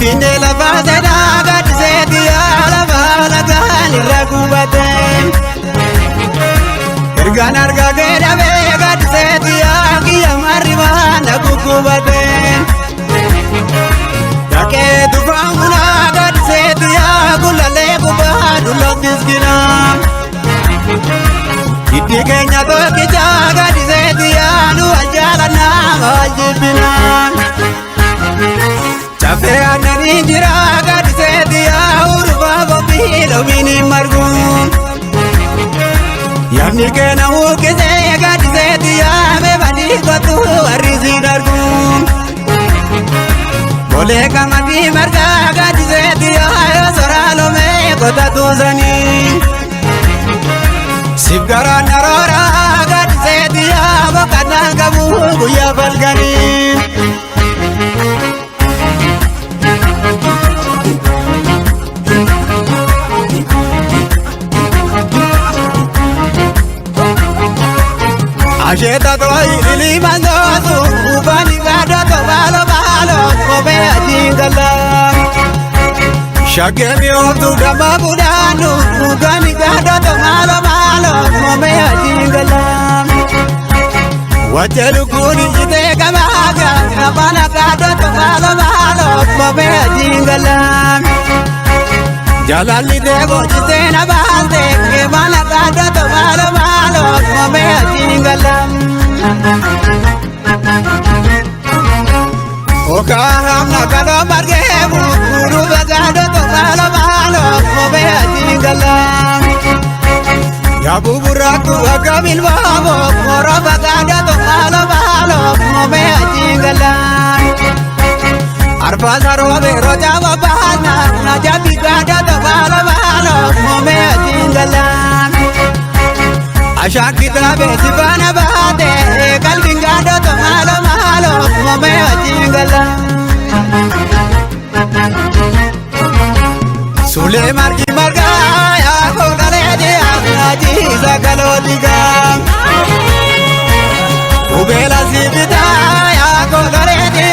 Finfinnee lafa sadaa gaaddiseeti yaa lafa lagaan irra gubate. Ergaan argaa kee dhabee gaaddiseeti yaa kiyya marrimaa na guggubate. Dhaqee tufaan bunaa gaaddiseeti yaa gulalee gubbaa dulloo miskinaa. Hiddi keenya tokkicha gaaddiseeti yaa nu wal jaalannaa wal jibbinaa. Caffee aannanii jira gaaddiseeti yaa urufaa qophii loomiin hin margu. Yaadni keenya huuqqisee gaaddiseeti yaa meefanii kottu warri siin argu. Bolee qamadii margaa gaaddiseeti yaa yoo soraa loomee kota tuusanii. Siif garaan naroora gaaddiseeti yaa boqonnaan qabu guyyaa falganii. Asheeta tooyi lilii mandoosu ufani gaadhoto baalo baalo kophee adiin gala. Shaggee mi'ooftu damma budaannu ufani gaadhoto maalo maalo kophee adiin gala. Wajja lukkuun ijjitee qabaaga afaan gaadhoto maalo maalo kophee adiin gala. Jaalalli deegoo jitee na baaste mana gaadhoto maalo maalo kophee adiin gala. Okaa hamna kaloo margeemu urufa gaadhoto maalo maalo kophee adiin gala. Yaabuburaatu akka bilbaabo morofa gaadhoto maalo maalo kophee adiin gala. Arfaasa roobe roja babaana na jabi gaadhoto maalo maalo kophee adiin gala. Ashaan kitaabee si faana baate qalbiin gaadhoto maalo maalo kophee adiin gala. Sulee margi margaa yaa kookaleeti ajiisa kalootigaa. Qubeela si bitaa yaa kookaleeti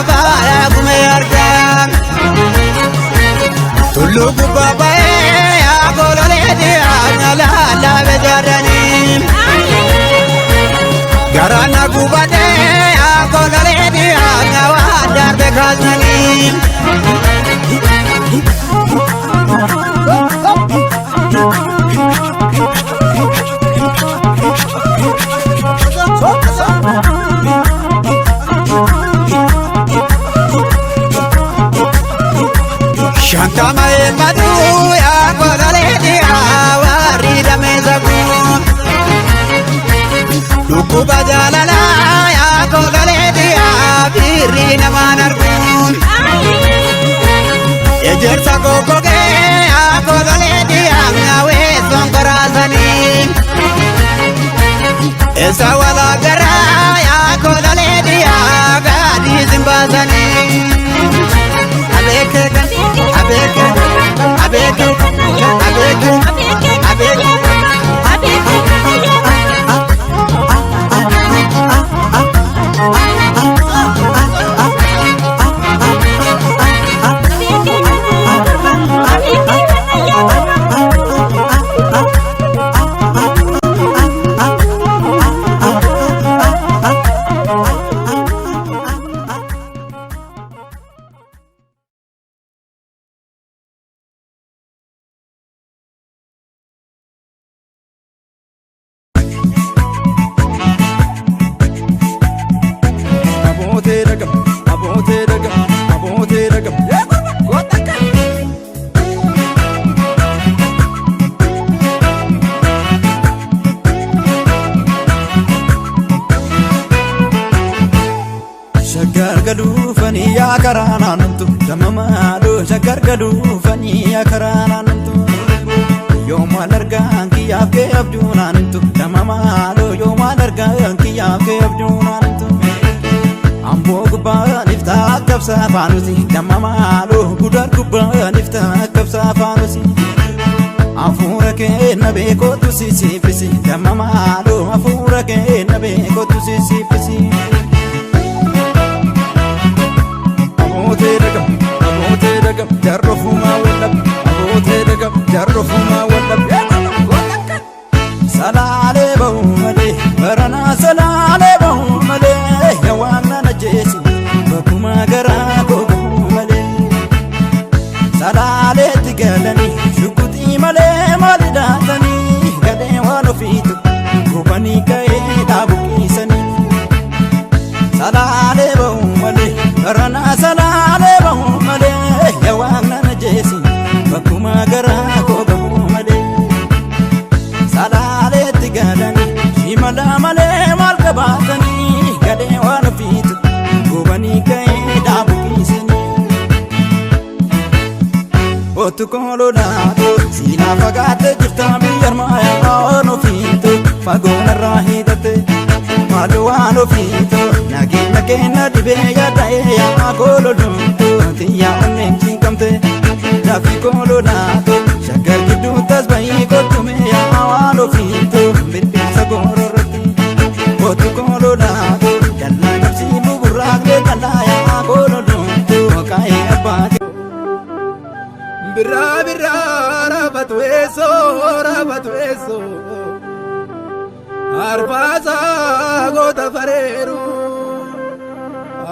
baala gumee argaa. Tulluu gubbaa ba'ee yaa kookaleeti nyaalaa bejaaranii. Garaan na gubatee yaa kookaleeti waan darbe kaasanii. Shantama elmatu yaa kookaleeti warri damee saguu. Dhukkuba jaalalaa yaa kookaleeti firri namaan arguun. Ejersa kokkogee yaa kookaleeti weessoon koraasanii. Eessa walaa garaa yaa kookaleeti gaadii simbaasanii. Abeeke abeeke abeeke abeeke abeeke. Abootee dhagam, abootee dhagam, abootee dhagam. Shaggar gaduufanii yaa karaa naannontu damma maaloo, shaggar gaduufanii yaa karaa naannontu. Yoo maal argaan kiyyaaf kee abjuu naannontu damma maaloo, yoo maal argaan kiyyaaf kee abjuu naannontu. Amboo gubbaan iftaa kabsaa faanusi damma maaloo, gudar gubbaan iftaa kabsaa faanusi. Hafuura kee na beekootu sisiifisi damma maaloo, hafuura kee na beekootu sisiifisi. Abootee dhagam, abootee. Jarrofuma wal Salaalee bahu malee baranaa salaalee bahu malee yawaan na jeesi bakkuma garaa koo bahu malee. Salaaleetti galanii shukutii malee maali daatanii galee waan ofiitu gubanii ka'ee dhaabuqiisanii. Salaalee bahu malee baranaa salaalee bahu malee yawaan na jeesi bakkuma garaa koo bahu malee. Salaaleetti galanii shimala malee maal qabaatanii galee waan ofiitu gubanii ka'ee dhaabuqiisanii. Otu koololaatu siinaa fagaattee jirta biyya armaayaa waan ofiitu fagoon irraa hiitatte malu waan ofiitu nageenya keenya dhibee yaada'ee yaa koololumtu xiyyaa onneen cinqamte lafi koololaatu shaggar gidduu tasba'ii kottume yaa waan ofiitu birbirsa goororratti otu koololaatu dallaa qabsii buburraaqlee qal'aa yaa koololumtu kaa'ee abbaa. Birraa birraa raafatu eessoo raafatu eessoo Arfaasaa goota fareeru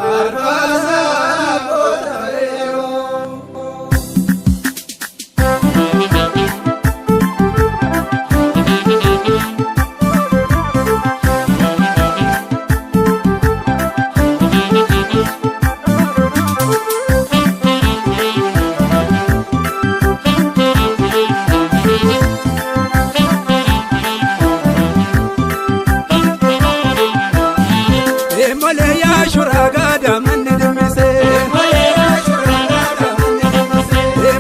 Arfaasaa goota fareeru. Malee yaa shuraa gaada manni dimmisee.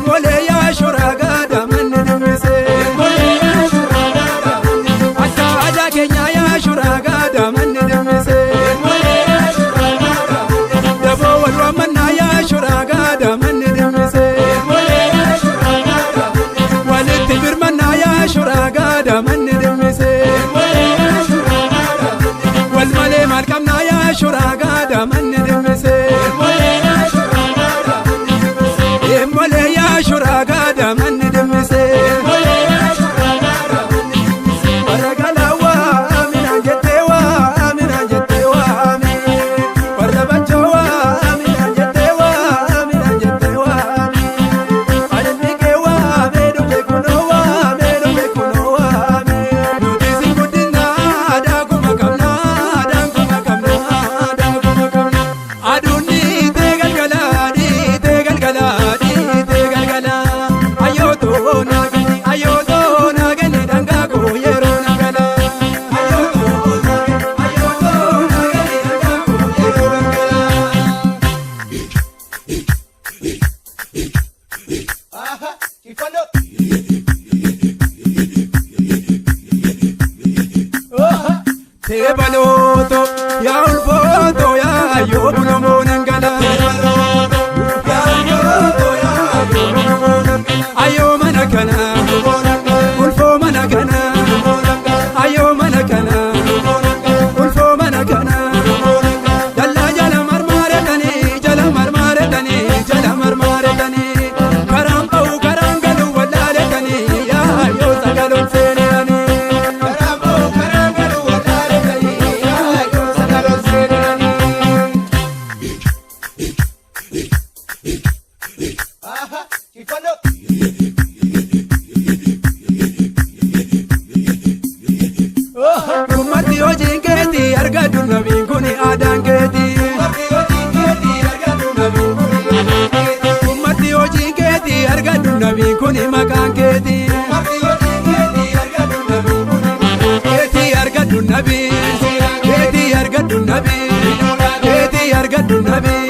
Malee yaa shuraa gaada manni dimmisee. Akka aadaa keenyaa yaa shuraa gaada manni dimmisee. Daboo wal waamannaa yaa shuraa gaada manni dimmisee. Walitti birmannaa yaa shuraa gaada manni dimmisee. Wal malee maal qabnaa yaa shuraa gaada manni dimmisee. Malee yaa shuraa gaada manni dimmisee. Warra galaa waa minaan jettee waa minaan jettee waa mi. Warra bachoo waa minaan jettee waa minaan jettee waa mi. Adeemni kee waa mee dhufe kunoo waa mee dhufe kunoo waa mi. Nuti si guddinaa aadaa kuma qabnaa aadaan kuma qabnaa aadaa kuma qabnaa. Aduun dhiitee galgalaa dhiitee galgalaa dhiitee galgalaa. Ayyootoo naa kenni ayyootoo naa kenni dhangaa koo yeroo na galaa. Ayyootoo naa kenni ayyootoo naa kenni dhangaa koo yeroo na galaa. Teebalooto yaa ulfooto yaa ayyoo bulumoo nan gala. Ayyoo mana kana ulfoo mana kana ayyoo mana kana ulfoo mana kana dallaa jala marmaaretanii jala marmaaretanii jala marmaaretanii karaan ba'u karaan galu wallaaletanii yaa ayyoo sagaloon seenanii. Karaan ba'u karaan galu wallaaletanii yaa ayyoo sagaloon seenanii. Ummatti hojiin keetii argadhu nabiin kun aadaan keetii. Ummatti hojiin keetii argadhu nabiin kun maqaan keetii. Keetii argadhu nabii. Keetii argadhu nabii. Keetii argadhu nabii.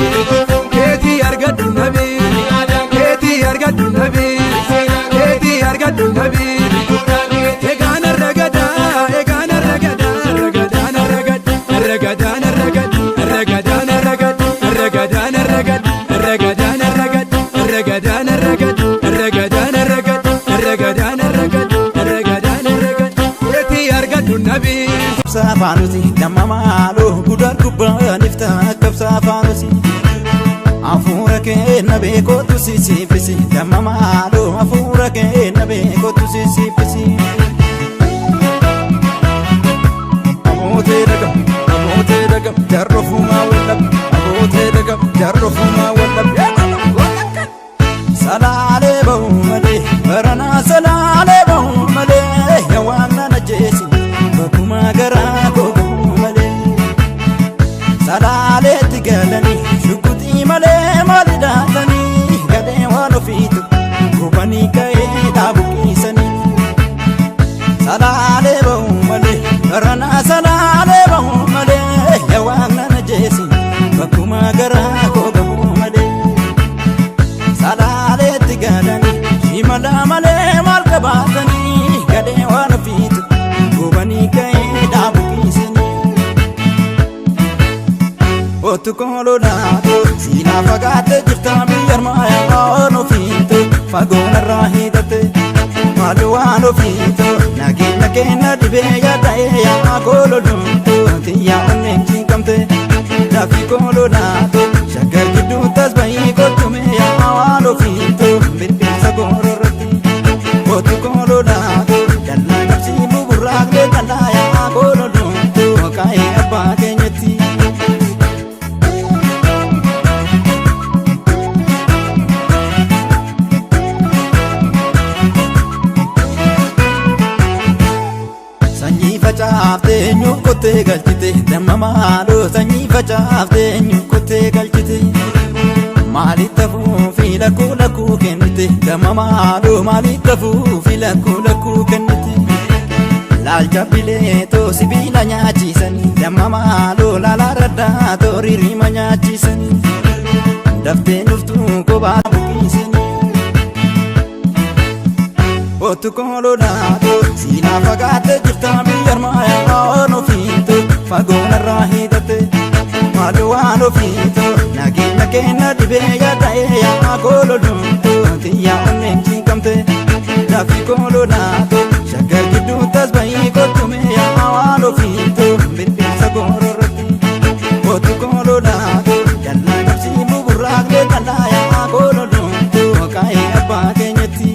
Keetii argadhu nabii. Keetii argadhu nabii. Keetii argadhu nabii. Egaan arragadaa egaan arragadaa arragadaan arragad arragadaan arragad arragadaan arragad arragadaan arragad arragadaan arragad arragadaan arragad arragadaan arragad arragadaan arragad arragadaan arragad keetii argadhu nabii. Saafanusi damma maaloo gudar gubbaan ifta akka saafanusi. Hafuura kee na beekootu sisiifisi damma maaloo hafuura kee na beekootu sisiifisi. Abootee dagam, abootee dagam, jarro fumaa wallab, abootee dagam, jarro fumaa wallab. Salaalee bahu malee baranaa salaalee bahu malee yawaan na ajjeesi bakkuma garaa koo gahu malee. Salaaleetti galanii shukutii malee maali daatanii gadhee waan ofiitu gubanii ka'ee dhaabuqiisanii. Salaalee bahu malee baranaa salaalee bahu malee yawaan na ajjeesi bakkuma garaa koo gahu malee. Salaaleetti galanii shimala malee maal qabaatanii gadhee waan ofiitu gubanii ka'ee dhaabuqiisanii. Otu koololaatu siinaa fagaattee jirta biyya armaayaa waan ofiitu fagoon irraa hiixatte maal waan ofiitu nageenya keenya dhibee yaada'ee yaa koololumtu xiyyaa onneen cinqamte lafti koololaatu shaggar gidduu tasba'ii kottume yaa waan ofiitu birbirsa goororratti otu koololaatu dallaa qabsii buburraaqlee dallaa yaa koololumtu kaa'ee abbaa keenyatti. Sanyii facaaftee eenyu kottee galchite damma maaloo sanyii facaaftee eenyu kottee galchite maalitti hafuufi lakkuu lakkuu kennite damma maaloo maalitti hafuufi lakkuu lakkuu kennite laalcha bileetoo sibiila nyaachisanii damma maaloo laalaa raddaa torii rima nyaachisanii daftee dhuftuu kophaa buqiisanii. Otu koololaatu siinaa fagaattee jirta biyya armaayaa waan ofiitu fagoon irraa hiixatte maal waan ofiitu nageenya keenya dhibee yaada'ee yaa koololumtu xiyyaa onneen cinqamte lafti koololaatu shaggar gidduu tasba'ii kottume yaa waan ofiitu birbirsa goororratti otu koololaatu dallaa qabsii buburraaqlee dallaa yaa koololumtu kaa'ee abbaa keenyatti.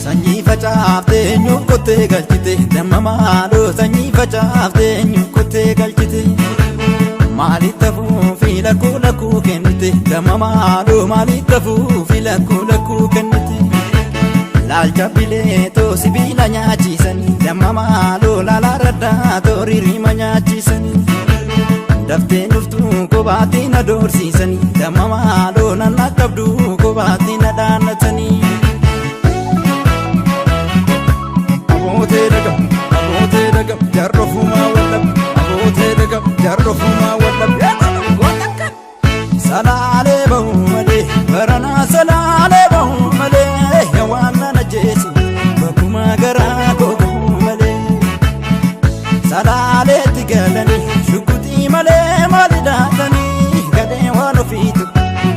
Sanyii facaaftee eenyu kottee galchite damma maaloo sanyii facaaftee eenyu kottee galchite maalitti hafuufi lakkuu lakkuu kennite damma maaloo maalitti hafuufi lakkuu lakkuu kennite laalcha bileetoo sibiila nyaachisanii damma maaloo laalaa raddaa torii rima nyaachisanii daftee dhuftuu kophaatti na doorsiisanii damma maaloo nanna qabduu kophaatti na dhaannatanii. Abootee dagam, abootee dagam, jarro fumaa wallab, abootee dagam, jarro fumaa wallab. Salaalee bahu malee baranaa salaalee bahu malee yawaan na ajjeesi bakkuma garaa koo gahu malee. Salaaleetti galanii shukutii malee maali daatanii gadhee waan ofiitu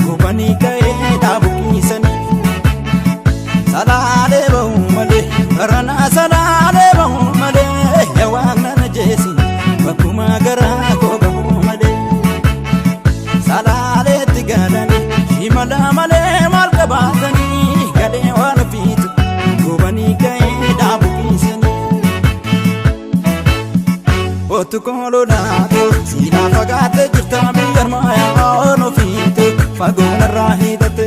gubanii ka'ee dhaabuqiisanii. Salaalee bahu malee baranaa salaalee bahu malee yawaan na ajjeesi bakkuma garaa koo gahu malee. Salaaleetti galanii shimala malee maal qabaatanii gadhee waan ofiitu gubanii ka'ee dhaabuqiisanii. Otu koololaatu siinaa fagaattee jirta biyya armaayaa waan ofiitu fagoon irraa hiixatte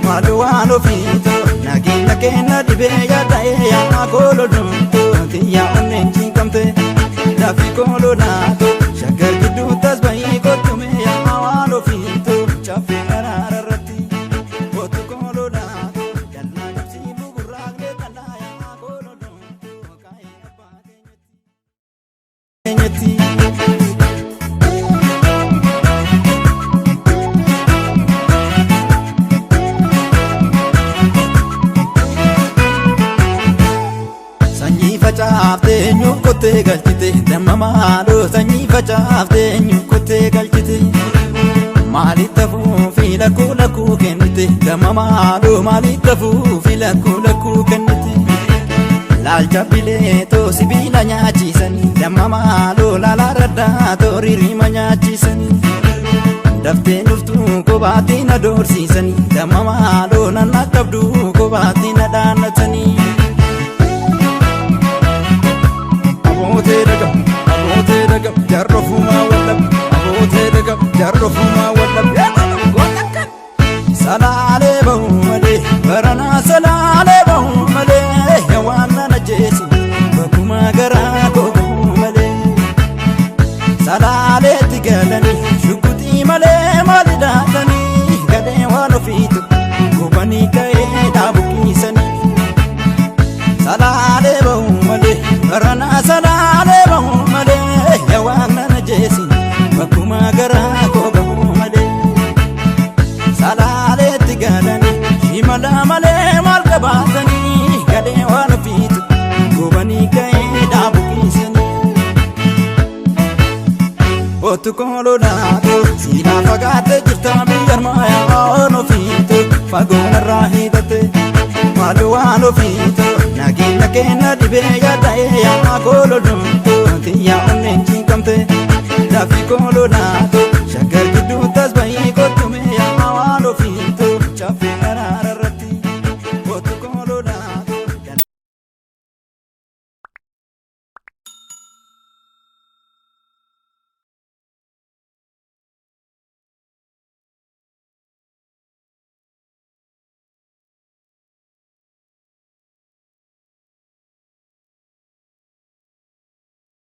maal waan ofiitu nageenya keenya dhibee yaada'ee yaa koololumtu xiyyaa onneen cinqamte lafti koololaatu shaggar gidduu tasba'ii kottume yaa waan ofiitu caffee araara irratti otu koololaatu dallaa qabsii buburraaqlee dallaa yaa koololumtu kaa'ee abbaa keenyatti. Sanyii facaaftee eenyu kottee galchite damma maaloo sanyii facaaftee eenyu kottee galchite maalitti hafuufi lakkuu lakkuu kennite. kennite damma maaloo maaliif tafuufi lakkuu lakkuu kennite. Laalcha bileetoo sibiila nyaachisanii damma maaloo laalaa raddaa ririma nyaachisanii. Daftee dhuftuu kophaatti na doorsiisanii damma maaloo nan qabdu kophaatti na dhaannatanii. Abootee dagam, abootee dagam, jaarra fuumaa wallab, abootee dagam, jaarra fuumaa wallab. Salaalee bahu malee baranaa salaalee bahu malee waan na ajjeesu bakkuma garaa koo bahu malee. Salaaleetti galanii shukutii malee maali daatanii gadhee waan ofiitu gubanii ka'ee dhaabuqiisanii. Salaalee bahu malee baranaa salaalee bahu malee waan na ajjeesu bakkuma garaa koo bahu malee. Salaaleetti galanii shimala malee maal qabaatanii gadhee waan ofiitu gubanii ka'ee dhaabuqiisanii. Otu koololaatu siinaa fagaattee jirta biyya armaayaa waan ofiitu fagoon irraa hiixatte maaloo waan ofiitu nageenya keenya dhibee yaada'ee yaa koololumtu xiyyaa onneen cinqamte dafii koololaatu shaggar gidduu tasba'ii kottume yaa waan ofiitu caffee.